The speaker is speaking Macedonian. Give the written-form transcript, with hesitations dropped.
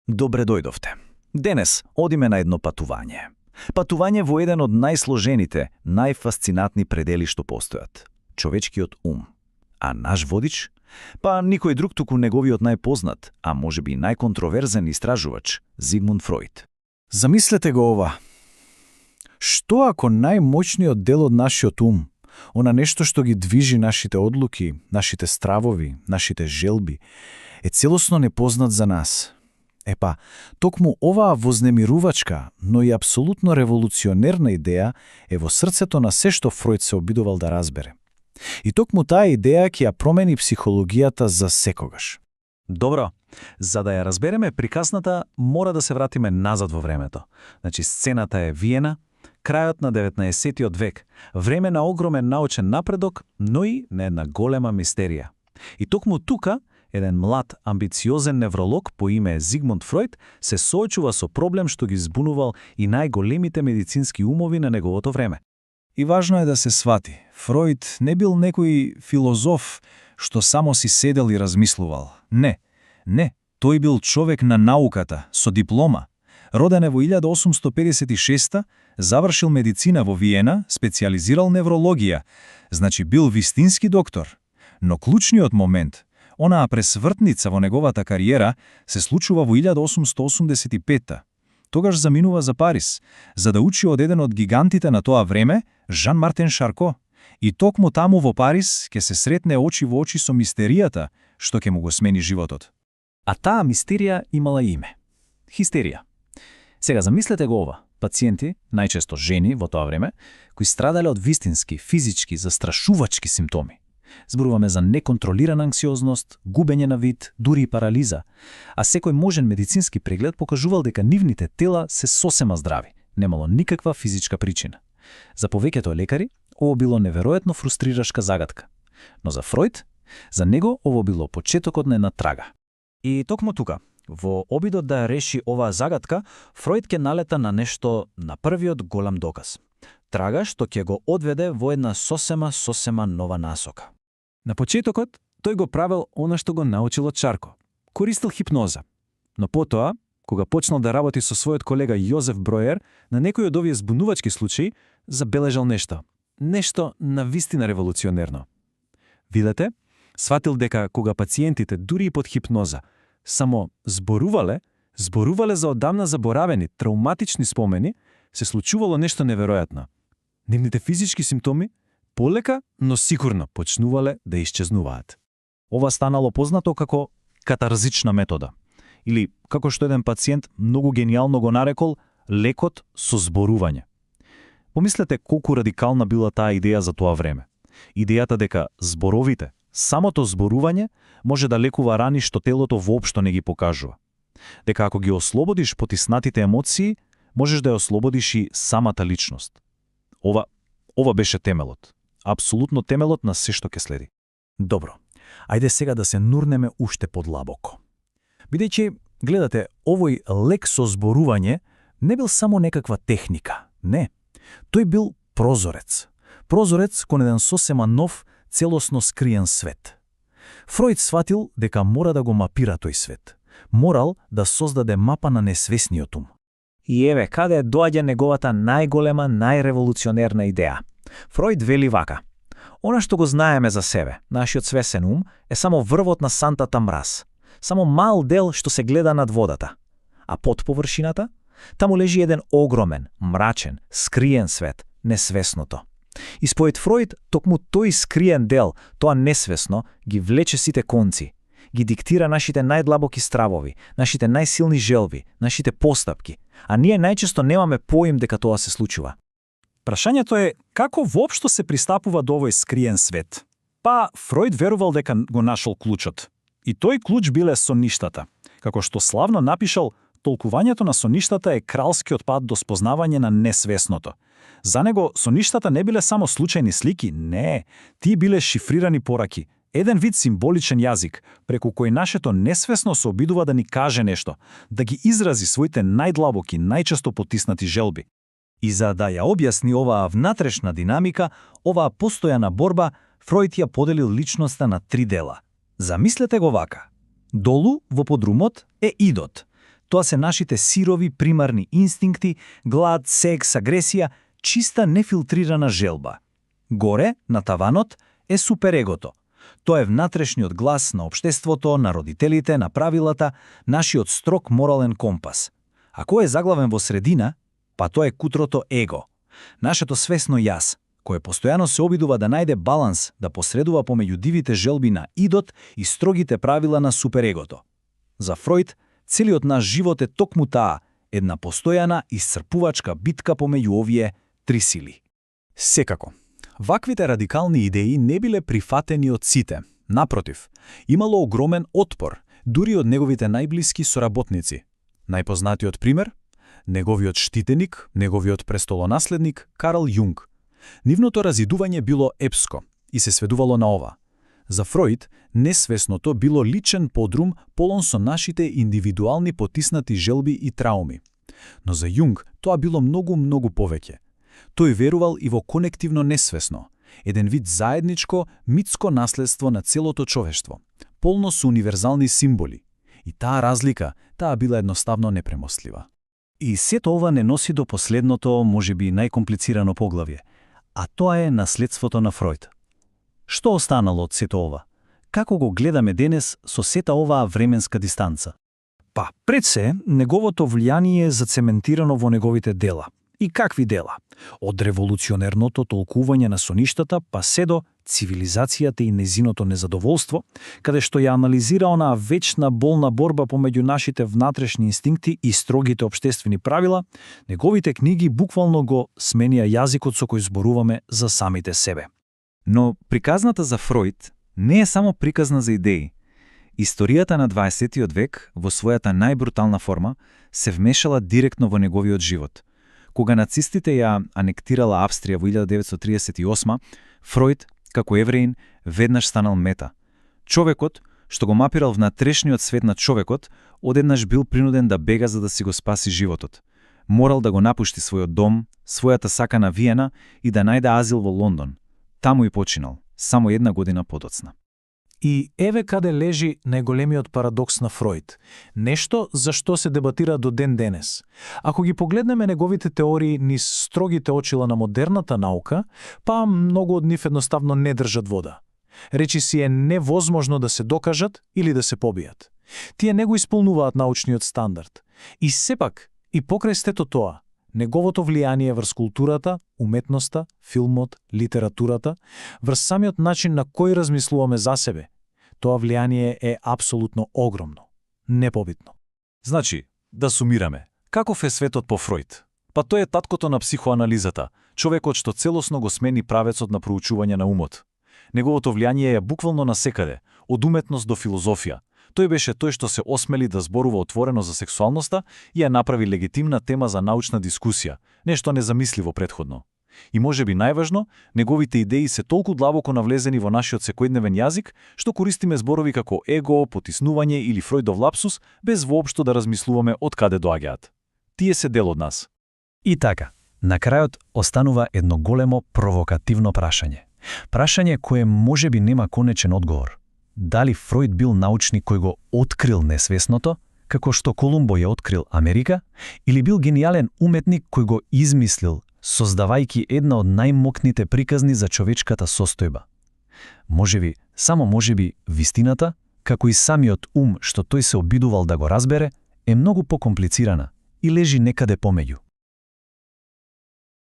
Добре дојдовте. Денес одиме на едно патување. Патување во еден од најсложените, најфасцинатни предели што постојат – човечкиот ум. А наш водич? Па никој друг туку неговиот најпознат, а можеби и најконтроверзен истражувач – Зигмунд Фројд. Замислете го ова. Што ако најмоćниот дел од нашиот ум, она нешто што ги движи нашите одлуки, нашите стравови, нашите желби, е целосно непознат за нас? Епа, токму оваа вознемирувачка, но и апсолутно револуционерна идеја е во срцето на се што Фројд се обидувал да разбере. И токму таа идеја ќе ја промени психологијата за секогаш. Добро, за да ја разбереме приказната, мора да се вратиме назад во времето. Значи, сцената е Виена, крајот на 19-тиот век, време на огромен научен напредок, но и на една голема мистерија. И токму тука, еден млад, амбициозен невролог по име Зигмунд Фројд се соочува со проблем што ги збунувал и најголемите медицински умови на неговото време. И важно е да се свати, Фројд не бил некој филозоф што само си седел и размислувал. Не, тој бил човек на науката, со диплома. Роден е во 1856, завршил медицина во Виена, специализирал неврологија, значи бил вистински доктор. Но клучниот момент, онаа пресвртница во неговата кариера, се случува во 1885. Тогаш заминува за Париз, за да учи од еден од гигантите на тоа време, Жан-Мартен Шарко. И токму таму во Париз ќе се сретне очи во очи со мистеријата, што ќе му го смени животот. А таа мистерија имала име – хистерија. Сега замислете го ова. Пациенти, најчесто жени во тоа време, кои страдале од вистински, физички, застрашувачки симптоми. Зборуваме за неконтролирана анксиозност, губење на вид, дури и парализа, а секој можен медицински преглед покажувал дека нивните тела се сосема здрави, немало никаква физичка причина. За повеќето лекари, ово било неверојатно фрустрирашка загадка. Но за Фројд, за него ово било почетокот на една трага. И токму тука, во обидот да ја реши оваа загадка, Фројд ќе налета на нешто, на првиот голем доказ. Трага што ќе го одведе во една сосема нова насока. На почетокот, тој го правил она што го научил од Шарко. Користил хипноза. Но потоа, кога почнал да работи со својот колега Јозеф Броер, на некој од овие збунувачки случаи, забележал нешто. Нешто навистина револуционерно. Видете, сватил дека кога пациентите, дури и под хипноза, само зборувале за одамна заборавени, травматични спомени, се случувало нешто неверојатно. Нивните физички симптоми полека, но сигурно почнувале да исчезнуваат. Ова станало познато како катарзична метода, или како што еден пациент многу генијално го нарекол лекот со зборување. Помислете колку радикална била таа идеја за тоа време. Идејата дека зборовите, самото зборување може да лекува рани што телото воопшто не ги покажува. Дека ако ги ослободиш потиснатите емоции, можеш да ја ослободиш и самата личност. Ова беше темелот. Апсолутно темелот на се што ќе следи. Добро, ајде сега да се нурнеме уште подлабоко. Бидејќи, гледате, овој лек со зборување не бил само некаква техника, не. Тој бил прозорец. Прозорец кон еден сосема нов, целосно скриен свет. Фројд сватил дека мора да го мапира тој свет. Морал да создаде мапа на несвесниот ум. И еве каде доаѓа неговата најголема, најреволуционерна идеја. Фројд вели вака: она што го знаеме за себе, нашиот свесен ум, е само врвот на сантата мраз, само мал дел што се гледа над водата. А под површината, таму лежи еден огромен, мрачен, скриен свет, несвесното. И според Фројд, токму тој скриен дел, тоа несвесно, ги влече сите конци, ги диктира нашите најдлабоки стравови, нашите најсилни желби, нашите постапки, а ние најчесто немаме поим дека тоа се случува. Прашањето е како воопшто се пристапува до овој скриен свет. Па Фројд верувал дека го нашол клучот. И тој клуч биле соништата. Како што славно напишал, толкувањето на соништата е кралскиот пат до спознавање на несвесното. За него соништата не биле само случајни слики, не, тие биле шифрирани пораки, еден вид символичен јазик, преку кој нашето несвесно се обидува да ни каже нешто, да ги изрази своите најдлабоки, најчесто потиснати желби. И за да ја објасни оваа внатрешна динамика, оваа постојана борба, Фројд ја поделил личноста на 3 дела. Замислете го вака. Долу во подрумот е идот. Тоа се нашите сирови примарни инстинкти, глад, секс, агресија, чиста нефилтрирана желба. Горе, на таванот, е суперегото. Тоа е внатрешниот глас на општеството, на родителите, на правилата, нашиот строг морален компас. А кој е заглавен во средина, па тоа е кутрото его. Нашето свесно јас, кое постојано се обидува да најде баланс, да посредува помеѓу дивите желби на идот и строгите правила на суперегото. За Фројд, целиот наш живот е токму таа, една постојана исцрпувачка битка помеѓу овие три сили. Секако. Ваквите радикални идеи не биле прифатени од сите. Напротив, имало огромен отпор, дури од неговите најблиски соработници. Најпознатиот пример? Неговиот штитеник, неговиот престолонаследник Карл Јунг. Нивното разидување било епско и се сведувало на ова. За Фројд, несвесното било личен подрум полон со нашите индивидуални потиснати желби и трауми. Но за Јунг тоа било многу повеќе. Тој верувал и во конективно несвесно, еден вид заедничко, митско наследство на целото човештво, полно со универзални символи. И таа разлика, таа била едноставно непремостлива. И сето ова не носи до последното, можеби најкомплицирано поглавје, а тоа е наследството на Фројд. Што останало од сето ова? Како го гледаме денес со сета оваа временска дистанца? Па, пред се, неговото влијание е зацементирано во неговите дела. И какви дела? Од револуционерното толкување на соништата, па се до цивилизацијата и незиното незадоволство, каде што ја анализира онаа вечна болна борба помеѓу нашите внатрешни инстинкти и строгите општествени правила, неговите книги буквално го сменија јазикот со кој зборуваме за самите себе. Но приказната за Фројд не е само приказна за идеи. Историјата на 20. век, во својата најбрутална форма, се вмешала директно во неговиот живот. Кога нацистите ја анектирала Австрија во 1938, Фројд, како евреин, веднаш станал мета. Човекот, што го мапирал внатрешниот свет на човекот, одеднаш бил принуден да бега за да си го спаси животот. Морал да го напушти својот дом, својата сакана Виена и да најде азил во Лондон. Таму и починал, само 1 година подоцна. И еве каде лежи најголемиот парадокс на Фројд. Нешто за што се дебатира до ден денес. Ако ги погледнеме неговите теории низ строгите очила на модерната наука, па многу од нив едноставно не држат вода. Речи си е невозможно да се докажат или да се побијат. Тие не го исполнуваат научниот стандард. И сепак, и покрај сето тоа, неговото влијание врз културата, уметноста, филмот, литературата, врз самиот начин на кој размислуваме за себе, тоа влијание е апсолутно огромно, непобитно. Значи, да сумираме, каков е светот по Фројд? Па тој е таткото на психоанализата, човекот што целосно го смени правецот на проучување на умот. Неговото влијание е буквално насекаде, од уметност до филозофија. Тој беше тој што се осмели да зборува отворено за сексуалноста и ја направи легитимна тема за научна дискусија, нешто незамисливо претходно. И можеби најважно, неговите идеи се толку длабоко навлезени во нашиот секојдневен јазик, што користиме зборови како его, потиснување или Фројдов лапсус, без воопшто да размислуваме од каде доаѓаат. Тие се дел од нас. И така, на крајот останува едно големо провокативно прашање. Прашање кое можеби нема конечен одговор. Дали Фројд бил научник кој го открил несвесното, како што Колумбо ја открил Америка, или бил гениален уметник кој го измислил, создавајќи една од најмокните приказни за човечката состојба? Можеби, само можеби, вистината, како и самиот ум што тој се обидувал да го разбере, е многу покомплицирана и лежи некаде помеѓу.